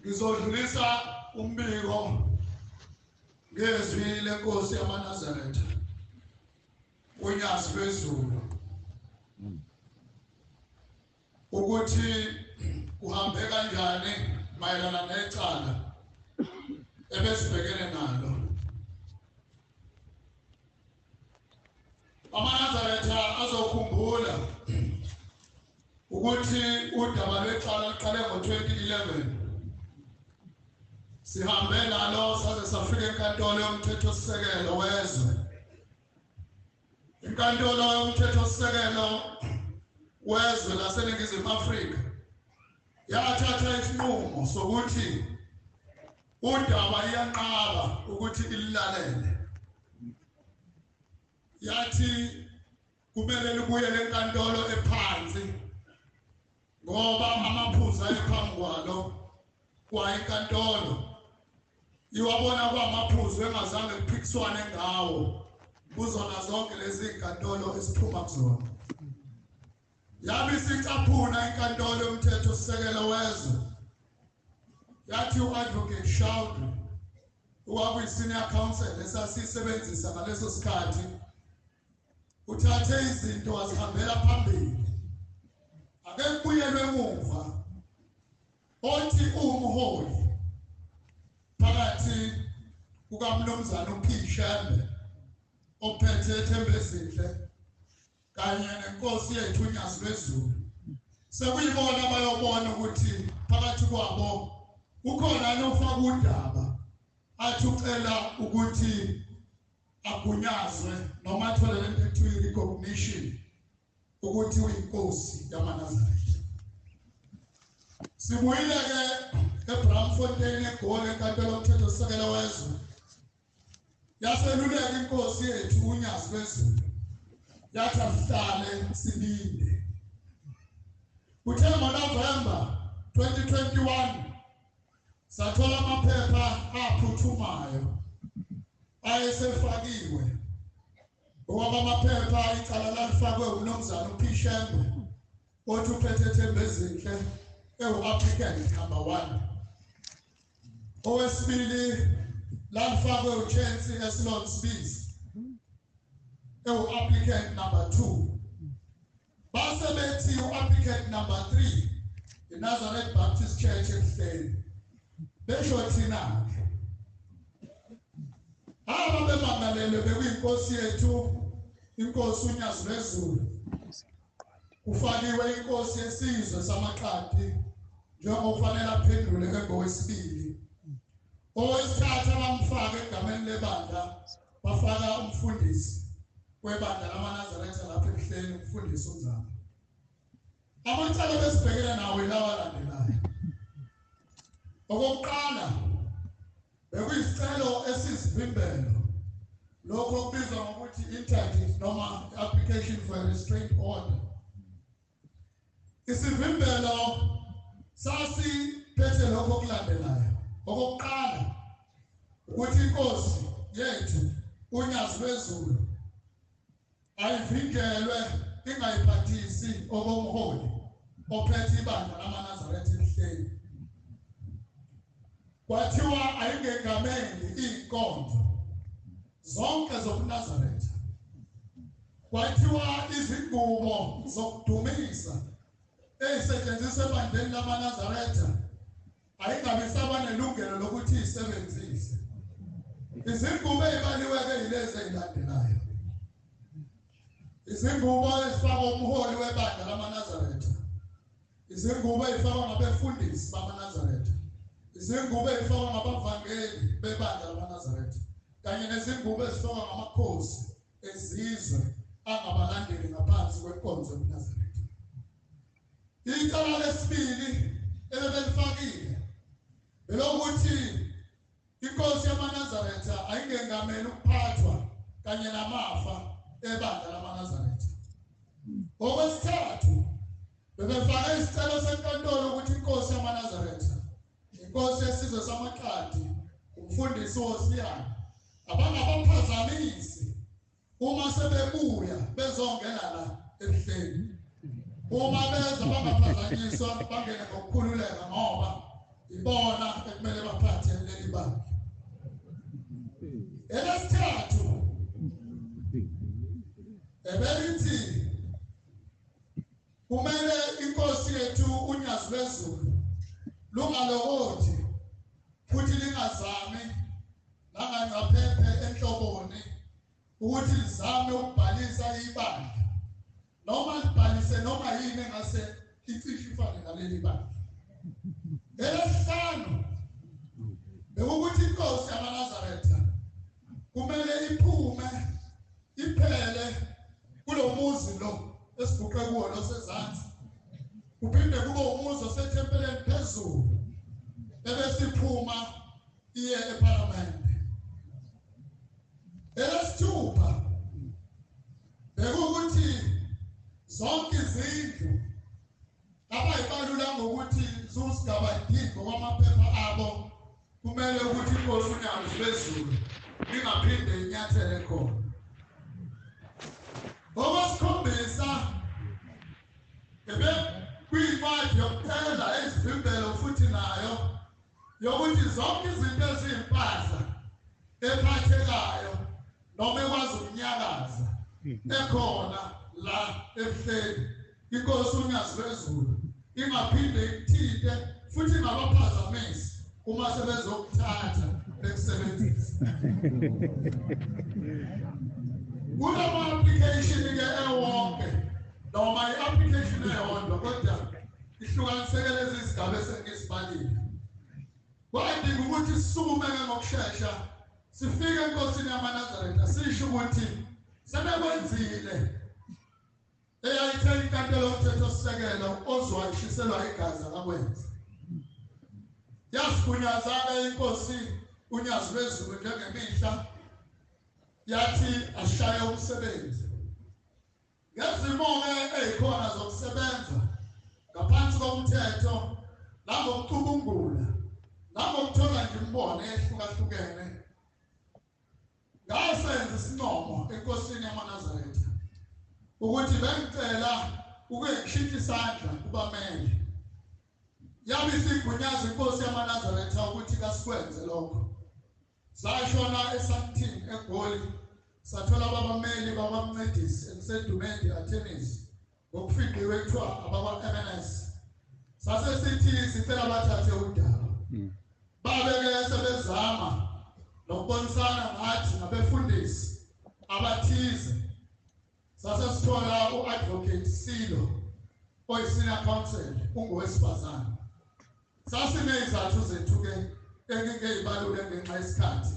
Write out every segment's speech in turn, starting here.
Ngizodlulisa umbiko ngezwi lenkosi yamaNazaretha uNyazi lweZulu ukuthi kuhambe kanjani mayelana necala ebesibhekene nalo. AmaNazaretha azokhumbula ukuthi udaba lwecala luqale ngo-2011, sihambe nalo saze safika enkantolo yomthethosisekelo wezwe. Inkantolo yomthethosisekelo wezwe laseNingizimu Afrika yathatha isinqumo sokuthi udaba iyanqaba ukuthi ililalele, yathi kumele libuyele enkantolo ephansi ngoba amaphuzu ayephambi kwalo kwa inkantolo iwabona kwamaphuzu engazange kuphikiswane ngawo kuzona zonke lezi nkantolo esiphuma kuzona. Yabe isicaphuna inkantolo yomthethosisekelo wezwe, yathi u-Advocate Chaudhry owakuyi-senior counsel esasiyisebenzisa ngaleso sikhathi uthathe izinto wazihambela phambili, ake kubuyelwe emuva. Othi uwumholi phakathi kukaMnumzane uP Shembe ophethe eThembezinhle kanye nenkosi yethu uNyazi lweZulu, sekuyibona abayobona ukuthi phakathi kwabo ukhona ofaka udaba athi ucela ukuthi agunyazwe noma athole lento ekuthiwa i-recognition ukuthi uyinkosi yamaNazaretha. Sibuyile-ke eBramfontein eGoli enkantolo yomthethosisekelo wezwe, yaseluleka inkosi yethu uNyazi lweZulu, yathi asihlale silinde. Kuthe ngoNovemba 2021 sathola amaphepha aphuthumayo ayesefakiwe, ngoba amaphepha icala lalifakwe uMnumzane uPhishembe othi uphethe Thembezinhle ewu-applicant number 1. Owesibili lalifakwe uChance Eslon Sibisi ewu-applicant number 2. Base bethi u-applicant number 3 iNazareth Baptist Church eBuhleni, besho thina-ke. Aba bemangalelwe bekuyinkosi yethu inkosi uNyazi lweZulu, kufakiwe inkosi yesizwe samaqadi njengokufanele aphendule engowesibili. Owesithathu abamfaka egameni lebandla, bafaka umfundisi webandla lamaNazaretha lapha eBuhleni, umfundisi uNzama. Amacala besibhekene nawo yilawa alandelayo. Okokuqala bekuyisicelo esisivimbelo, lokho okubizwa ngokuthi interdict noma application for a restraint order. Isivimbelo sasiphethe lokho okulandelayo. Okokuqala ukuthi inkosi yethu uNyazi lweZulu ayivinjelwe ingayiphathisi okomholi ophethe ibandla lamaNazaretha eBuhleni. Kwathiwa ayingengameli iy'nkonzo zonke zobuNazaretha. Kwathiwa izingubo zokudumisa ey'setshenziswa ebandleni lamaNazaretha ayingabi saba nelungelo lokuthi isebenzise. Izingubo ey'baliwe-ke yilezi ey'landelayo. Izingubo ezifakwa umholi webandla lamaNazaretha, izingubo ey'fakwa ngabefundisi bamaNazaretha, izingubo ey'fakwa ngabavangeli bebandla lamaNazaretha, kanye nezingubo ezifakwa ngamakhosi ezizwe angabalandeli ngaphansi kwenkonzo yobuNazaretha. Icala lesibili ebebelifakile belokuthi inkosi yamaNazaretha ayingengameli ukuphathwa kanye namafa ebandla lamaNazaretha. Okwesithathu bebefake isicelo senkantolo ukuthi inkosi yamaNazaretha, inkosi yesizwe samaqadi, umfundisi wosiyana, abangabaphazamisi uma sebebuya bezongena la eBuhleni. Uma beza bangaphazanyiswa, bangene ngokukhululeka ngoba Ibona ekumele baphathe leli bandla. Elesithathu ebelithi kumele inkosi yethu uNyazi lwezulu lungalokothi futhi lingazami nangangcaphephe enhloboni ukuthi lizame ukubhalisa ibandla noma libhalise noma yini engase icishe ifane naleli bandla. Elesihlanu bekukuthi inkosi yamaNazaretha kumele iphume iphele kulo muzi lo esiguqe kuwo losezansi, kuphinde kube umuzi osethempeleni phezulu, ebesiphuma iye ephalamende. Elesithupha bekukuthi zonke izindlu abayibalula ngokuthi zusigaba D ngokwamaphepha abo kumele ukuthi inkosi uNyazi lwezulu ingaphinde inyathele khona. Okwesikhombisa ebe kuyincwadi yokucela ezivimbelo futhi nayo yokuthi zonke izinto eziyimpahla ephathekayo noma ekwazi ukunyakaza ekhona la ebuhleni inkosi uNyazi lwezulu ingaphinde ikuthinte futhi ingabaphazamisi uma sebezokuthatha bekusebenzisa. Kunama-application-ke ewonke noma i-application eyodwa kodwa ihlukaniseke lezi zigaba esengizibalile. Kwadinga ukuthi sisukume-ke ngokushesha sifike enkosini yamaNazaretha sisho ukuthi sebekwenzile eyayithe inkantolo yomthethosisekelo ozwa ishiselwa igazi akakwenzi. Yasigunyaza-ke inkosi uNyazi lwezulu njengemihla yathi ashaye umsebenzi. Ngezimo-ke ey'khona zokusebenza ngaphansi komthetho nangokucubungula nangokuthola nje imibono ehlukahlukene, ngasenza isincomo enkosini yamaNazaretha ukuthi bengicela ukuye ngishintshe isandla kubameli. Yabe isigunyaza inkosi yamaNazaretha ukuthi kasikwenze lokho. Sashona eSandton eGoli, sathola ababameli bakwamncedisi eMsedumende Attorneys ngokufingqiwe kuthiwa abakwa-MNS. Sase sithi sicela bathathe udaba. Babe-ke sebezama nokubonisana nathi nabefundisi abathize. Sase sithola u-Advocate Silo oyi-senior counsel, ungowesifazane. Sasinezizathu zethu-ke engingeyibalule ngenxa yesikhathi.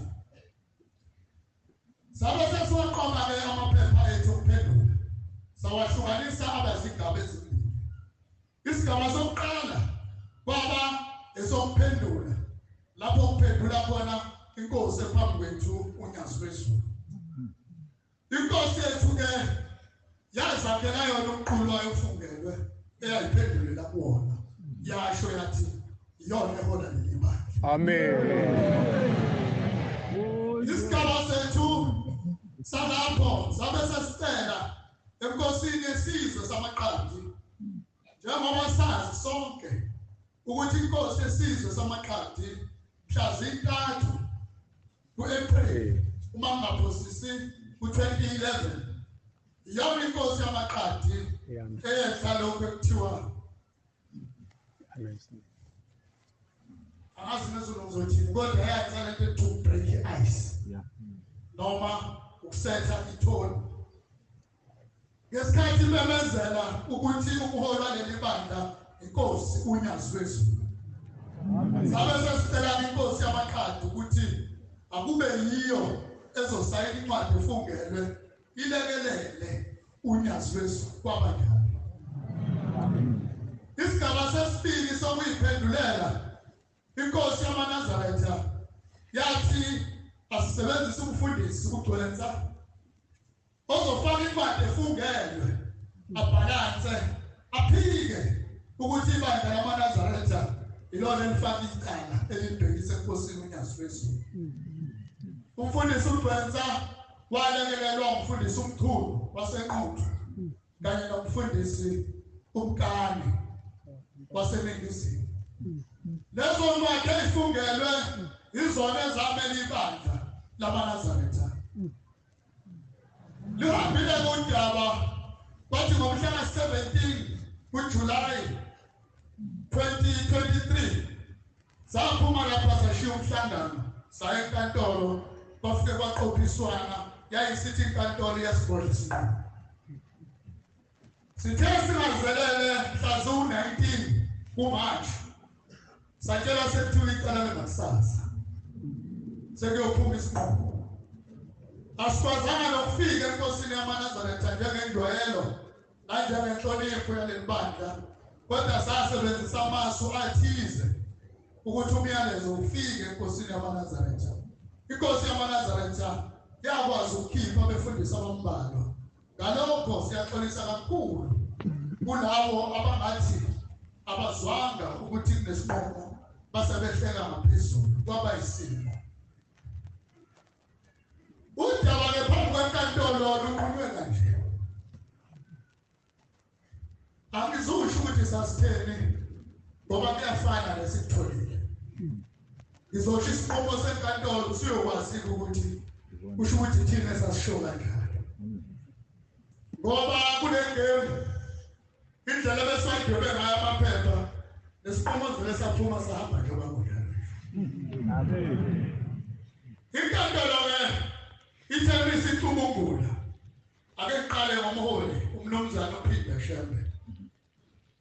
Sabe sesiwaqoqa-ke amaphepha ethu okuphendula, sawahlukanisa aba zigaba ezimbili. Isigaba sokuqala kwaba esokuphendula, lapho kuphendula khona inkosi ephambi kwethu uNyazi lwezulu. Inkosi yethu-ke yazakhela yona umqulu wayo ofungelwe eyayiphendulela kuwona, yasho yathi iyona ehola leli bandla. Amen. Isigaba sethu salapho sabe sesicela enkosini yesizwe samaqadi, njengoba sazi sonke ukuthi inkosi yesizwe samaqadi mhla zintathu ku-April uma ngingaphosisi ku-2011 iyona inkosi yamaqadi eyenza lokho ekuthiwa angazi ngezulu ngizothini, kodwa eyenza lento ekuthiwa break ice noma ukusetha ithoni. Ngesikhathi imemezela ukuthi ukuholwa leli bandla inkosi uNyazi lwezulu, sabe sesicela inkosi yamaqadi ukuthi akube yiyo ezosayina incwadi efungelwe ilekelele uNyazi lwezulu. Kwaba njalo. Isigaba sesibili sokuyiphendulela inkosi yamaNazaretha yathi asisebenzise umfundisi uGcwensa ozofaka incwadi efungelwe abhalanse aphike ukuthi ibandla lamaNazaretha ilona elifaka icala elibhekise enkosini uNyazi lwezulu. Umfundisi uGcwensa walekelelwa umfundisi uMchunu waseNquthu kanye nomfundisi uMkani waseNingizimu. Lezo ncwadi ezifungelwe izona ezamela ibandla lamaNazaretha. Lihambile udaba kwathi ngomhla ka-17 kuJulayi 2023 saphuma lapha sashiya umhlangano saya enkantolo, kwafike kwaqophiswana, yayisithi inkantolo iyasigodla isinqumo. Sithe singazelele mhla ziwu-19 kuMarch satshela sekuthiwa icala lengakusasa sekuyophuma isinqumo. Asikwazanga nokufika enkosini yamaNazaretha njengenjwayelo nanjengenhlonipho yaleli bandla, kodwa sasebenzisa amasu athize ukuthi umyalezo ufike enkosini yamaNazaretha. Inkosi yamaNazaretha yakwazi ukukhipha abefundisi abambalwa. Ngalokho siyaxolisa kakhulu kulabo abangathi abazwanga ukuthi kunesinqumo basebehleka ngaphezulu, kwaba isimo. Udaba-ke phambi kwenkantolo lunqunywe kanje. Angizusho ukuthi sasitheni ngoba kuyafana nesikutholile. Ngizosho isinqumo senkantolo siyokwazi ukuthi kusho ukuthi thina esasisho kanjani. Ngoba kule game indlela ebesayidwebe ngayo amaphepha nesinqumo vele saphuma sahamba njengoba kunjalo. Inkantolo-ke ithe isicubungula. Ake ngiqale ngomholi umnumzane uPhinda Shembe.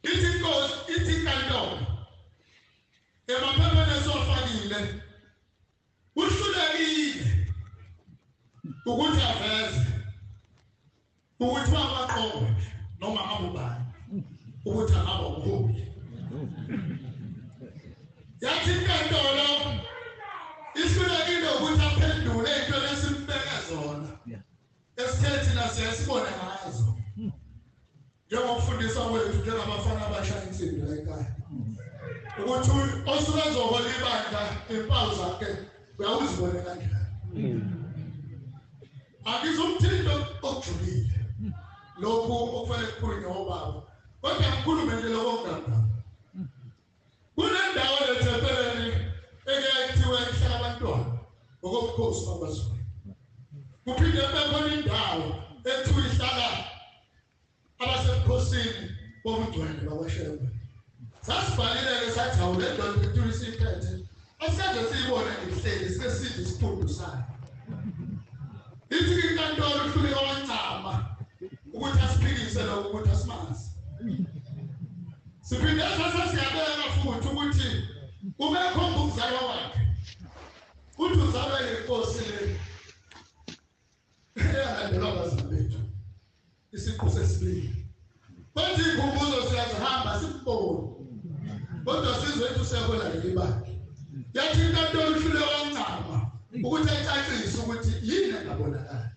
Ithi inkosi, ithi inkantolo emaphepheni esiwafakile uhlulekile ukuthi aveze ukuthi wabaqokwa nje noma abubani ukuthi angaba umholi. Yathi inkantolo ihlulekile ukuthi aphendule into esimbeke zona esithe thina siyasibona ngazo njengokufundisa kwethu njengabafana abashaya insimbi la ekhaya ukuthi osuke ezohola ibandla impawu zakhe uyawuzibone kanjani. Angizumthinto okujulile lokhu okufanele kukhulunywe obaba, kodwa ngikhulume nje lokho okungangami. Kunendawo lethempeleni eke kuthiwa ihlala abantwana ngokobukhosi bakwaZulu. Kuphinde kube khona indawo ekuthiwa ihlala abasebukhosini bobungcwele bakwaShembe. Sasibhalile-ke sathi hawu le ndoda ekuthiwa isiphethe asikaze siyibone ihleli sike sidle isiphundu sayo. Ithi inkantolo uhluleka wancama ukuthi asiphikise lokho ukuthi asimazi. Siphinde sasesiyabeka futhi ukuthi uma ekhomba ukuzalwa kwakhe uthi uzalwa yinkosi le eyalandelwa abazali bethu isiqu sesibili. Kodwa iy'khumbuzo siyazihamba sikuboni, kodwa sizwe ukuthi usehola leli bandla. Yathi inkantolo uhlule wancama ukuthi ayicacise ukuthi yini engabonakali.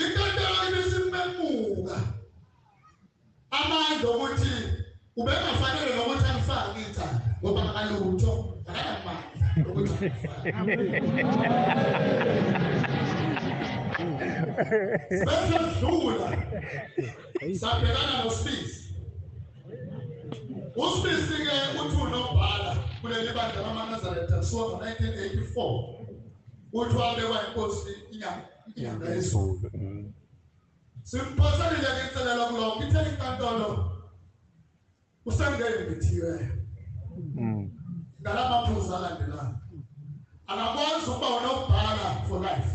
Inkantolo ibisimemuka amandla ukuthi ubengafanele nokuthi alifake icala ngoba akalutho, akanamandla ukuthi alifake. Bese sidlula sabhekana noSibisi. USibisi-ke uthi unobhala kuleli bandla lamaNazaretha kusuka ngo-1984 uthi wabekwa inkosi inyanga yezulu. Simphoselile-ke inselelo kulokho, ithe inkantolo usengeke ngithiwe ngala maphuzu alandelayo. Akakwazi ukuba unobhala for life.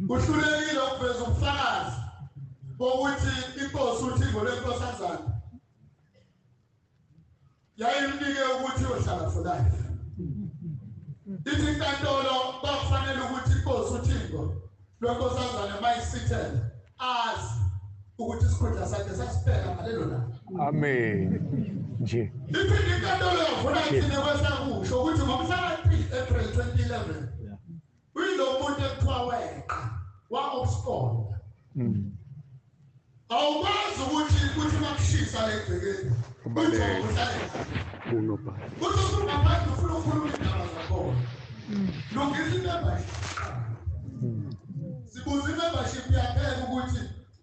Uhlulekile ukuveza ubufakazi bokuthi inkosi uThingo lwenkosazana yayimnike ukuthi uyohlala for life. Ithi inkantolo bakufanele ukuthi inkosi uThingo lwenkosazana mayisithele azi ukuthi isikhundla sakhe sasiphela ngalelo langa. Amen. Nje. Iphinde inkantolo yavula thina kwesakusho ukuthi ngomhla ka-3 April 2011 uyilo muntu ekuthiwa weqa wa-absconda. Awukwazi ukuthi kuthi makushisa le gcekeni uthi uhlale uthi usungaphandle ufuna ukukhuluma indaba zakhona. Lungisa i-membership. Sibuza i-membership yakhe ukuthi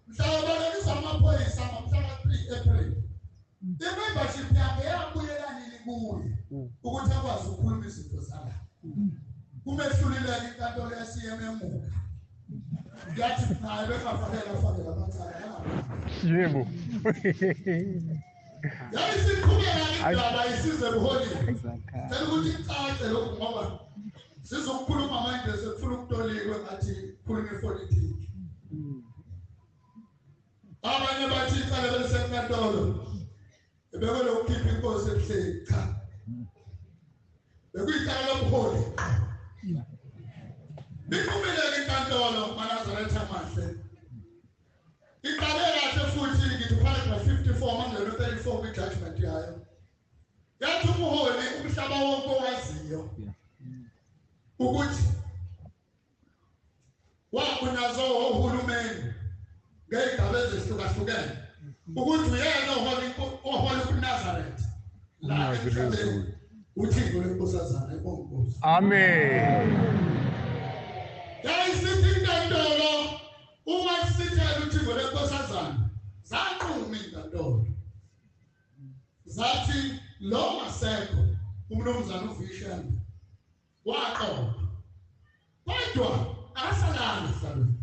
mhla wabalekiswa amaphoyisa ngomhla ka-3 April i-membership yakhe yabuyela nini ukuthi akwazi ukukhuluma izinto zala. Kumehlulileke inkantolo yaseyememuka. Yathi naye bengafanele afake lamacala. Yebo. Yayisiqhubeka indaba isize ebuholini. Cela ukuthi icace lokhu ngoba sizokhuluma manje sekufuna ukutolikwe ngathi khuluma ipolitiki. Abanye bathi icala belisenkantolo ebekwe lokukhipha inkosi ebuhleni. Cha, bekuyicala lobuholi. Liqhubekeke inkantolo maNazaretha amahle. Iqale kahle futhi ngithi paragraph 54 mangelo 34 kwi-judgment yayo. Yathi umholi umhlaba wonke owaziyo ukuthi wagunyazwa ohulumeni ngey'gaba ezihlukahlukene ukuthi uyena ohola ubuNazaretha la emhlabeni. Uthixo lenkosazana ibongozi. Amen. Yayisithi inkantolo uma isithela uThingo lenkosazana zanquma inkantolo. Zathi lo masekho umnumzana uVishembe waqoba. Kodwa akasalanga esihlalweni.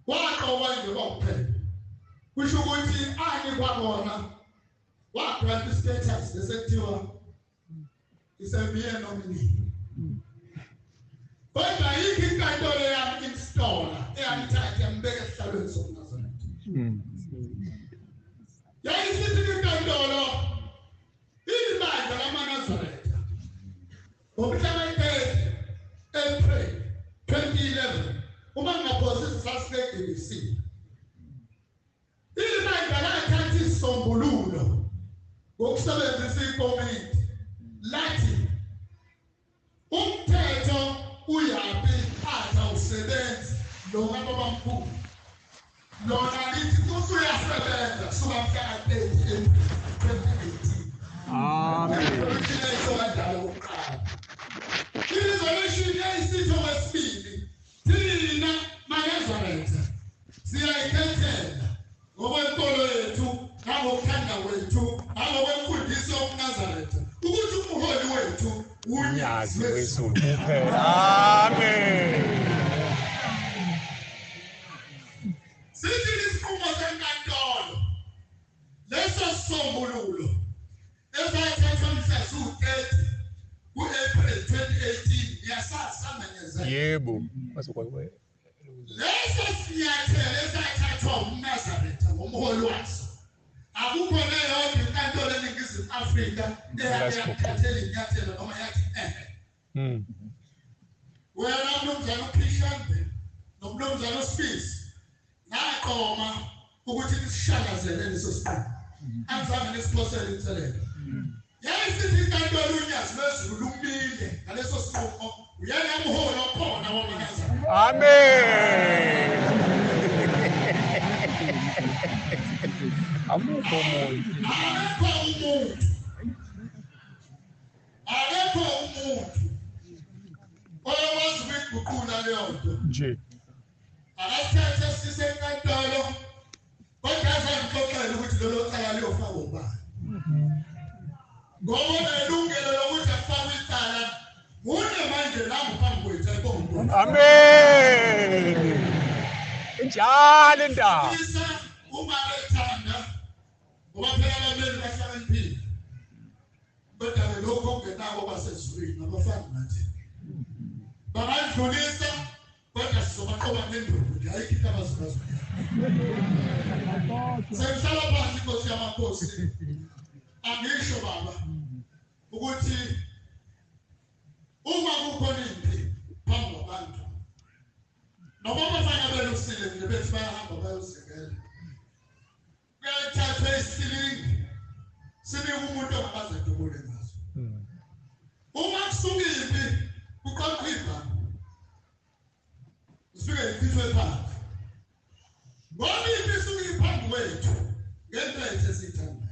Waqoba nje kwakuphela. Kusho ukuthi anikwa kona wagrant status lesekuthiwa isemiye nominee. Kodwa ayikho inkantolo eyam-installa eyamthatha yambeka esihlalweni sobuNazaretha. Yayisithi inkantolo ibandla lamaNazaretha ngomhla ka-30 April 2011 uma ngingaphosisi sasike-ABC. Ibandla lathatha isisombululo ngokusebenzisa ikomiti lathi umthetho uyapi athi awusebenzi lo kababamkhulu lona lithi usuyasebenza kusuka mhla ka-30 April 2018. Amen. Kanjalo kokuqala i-resolution yayisitho kwesibili, thina maNazaretha siyayikhethela ngokwenkolo yethu nangokuthanda kwethu nangokwemfundiso yobuNazaretha ukuthi umholi wethu uNyazi lwezulu kuphela. Amen. Sithi isinqumo senkantolo leso sisombululo esathathwa mhla ziwu-30 ku-April 2018 yasasamenyezela. Yebo. Leso sinyathelo esathathwa umNazaretha ngomholi waso akukho neyodwa inkantolo eNingizimu Afrika eyathathela inyathelo noma yathi ehe. Wena mnumzane uPhishembe nomnumzane uSibisi naqoma ukuthi nisishalazele leso sinqumo. Anizange nisiphosele inselelo. Yayisithi inkantolo uNyazi lwezulu lumile ngaleso sinqumo uyena umholi okhona wamaNazaretha. Amen. Amukho umuntu. Akekho umuntu. Akekho umuntu oyokwazi ukuyiguqula leyo nto. Nje. Akasithathe sise enkantolo kodwa azangixoxela ukuthi lelo cala liyofakwa ubani. Ngoba unelungelo lokuthi afake icala mune manje nangu phambi kwethu ayibonge. Amen. Injalo indaba. Uma bethanda ngoba phela abameli bahlakaniphile. Kodwa ke lokho okungenako basezulwini abafani nathi. Bangadlulisa kodwa sizobaqoba ngenduku nje ayikho into abazobazoyenza. Sengihlala phansi inkosi yamakhosi. Angisho baba ukuthi uma kukhona impi phambi kwabantu noma abafana belusile nje bethi bayahamba bayozingela kuyathathwa isilingi sinike umuntu ongakaze adubule ngaso. Uma kusuka impi kuqoqwa ibhamu zifike zichithwe phansi ngoba impi isuke iphambi kwethu ngento yethu esiyithandayo.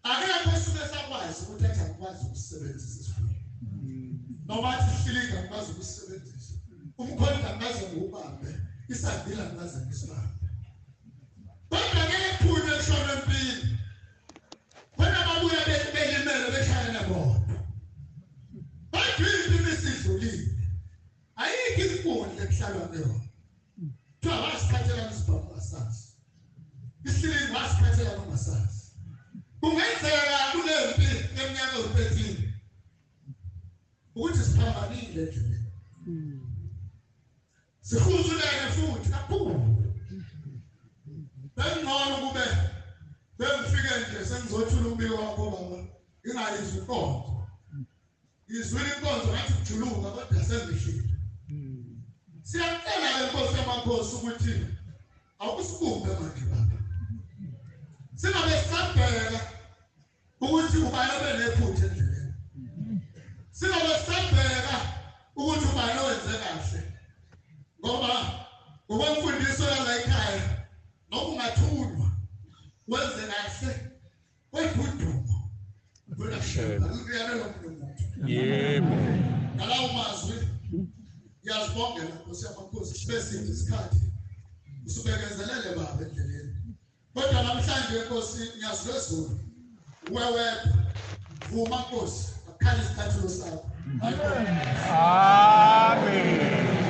Akekho osuke esakwazi ukuthi athi akukwazi ukusebenzisa isifundo noma athi isilingi akukwazi ukusebenzisa umkhonto angikaze ngiwubambe isandila angikaze ngisibambe. Kodwa ngeke kuphunywe kushona empini khona babuya belimele beshayana bodwa. okuhlalwa kuyona. Kuthiwa wasiphathela isibhamu ungasazi, isilingi wasiphathela ungasazi. Kungenzeka kule mpi eminyaka ewu-13 ukuthi siphambanile endleleni, sihuzulene futhi kakhulu. Bengcono kube bengifike nje sengizothula umbiko wakho baba, ngingayizwa inkonzo. Ngizwile inkonzo ngathi kujuluka, kodwa sengihlile. Siyacela ke Nkosi yamakhosi ukuthi awusibumbe manje baba, singabe sisabheka ukuthi ubani obe nephutha endleleni, singabe sisabheka ukuthi ubani owenze kahle, ngoba ngokwemfundiso yala ekhaya noma ungathunywa wenze kahle kodwa udumo luyalelo omunye umuntu. Yebo. Ngalawo mazwi ngiyazibongela Nkosi yamakhosi, sibe siphi isikhathi usubekezelele baba endleleni, kodwa namhlanje Nkosi ngiyazwezulu uwe wedwa. Vuma Nkosi, akukhala isicathulo sakho. Amen.